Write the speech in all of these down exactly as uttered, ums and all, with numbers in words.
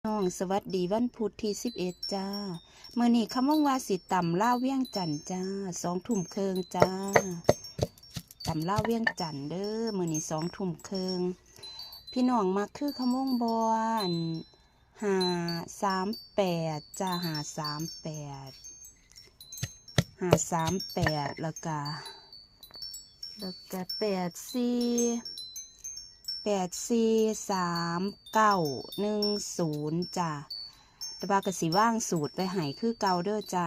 น้อง สวัสดีวันพุธที่สิบเอ็ดจ้า มื้อนี้คำวงว่าสิตำลาวเวียงจันทน์จ้า สองทุ่มครึ่งจ้า ตำลาวเวียงจันทน์เด้อ มื้อนี้สองทุ่มครึ่ง พี่น้องมักคือคำวงบ่ อัน ห้าสามแปดจ้า ห้าสามแปด ห้าสามแปด แล้วก็ แล้วก็ แปดสี่ แปดสี่สามเก้าหนึ่งศูนย์จ้า แต่ว่าก็สิวางสูตรไว้ให้คือเก่าเด้อจ้า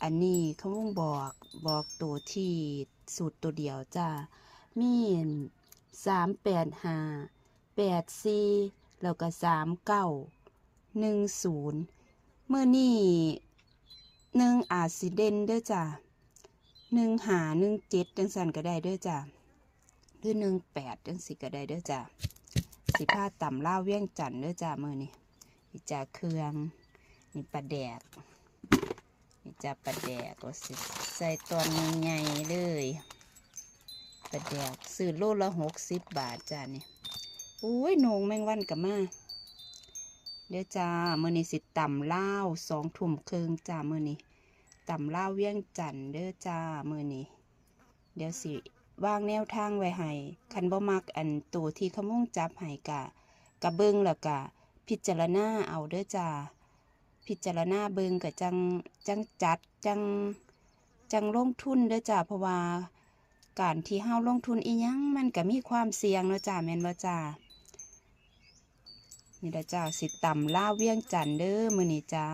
อันนี้คำวงบอก บอกตัวที่สูตรตัวเดียวจ้า มี สามแปดห้า แปดสี่ แล้วก็ สามเก้าหนึ่งศูนย์ มื้อนี้ หนึ่งอาจสิเด่นเด้อจ้า หนึ่งห้า หนึ่งเจ็ด จังซั่นก็ได้เด้อจ้า หรือ หนึ่งแปด จังซี้ก็ได้เด้อจ้า สิพาตำลาวเวียงจันทน์เด้อจ้า มื้อนี้ นี่จ้าเครื่อง นี่ปลาแดก นี่จ้าปลาแดก ก็สิใส่ตอนใหญ่ๆเลย ปลาแดกซื้อโลละหกสิบบาทจ้านี่ โอ้ย โหน่งแมงวันก็มา เด้อจ้า มื้อนี้สิตำลาว สองทุ่มครึ่งจ้า มื้อนี้ ตำลาวเวียงจันทน์เด้อจ้า มื้อนี้ เดี๋ยวสิวางแนวทางไว้ให้ คันบ่มักอันตัวที่คำวงจับให้กะ กะเบิ่งแล้วกะพิจารณาเอาเด้อจ้า พิจารณาเบิ่งกะจั่ง จั่งจัด จั่ง จั่งลงทุนเด้อจ้า เพราะว่าการที่เฮาลงทุนอิหยังมันกะมีความเสี่ยงเนาะจ้า แม่นบ่จ้า นี่ล่ะจ้า สิตำลาวเวียงจันทน์เด้อ มื้อนี้จ้า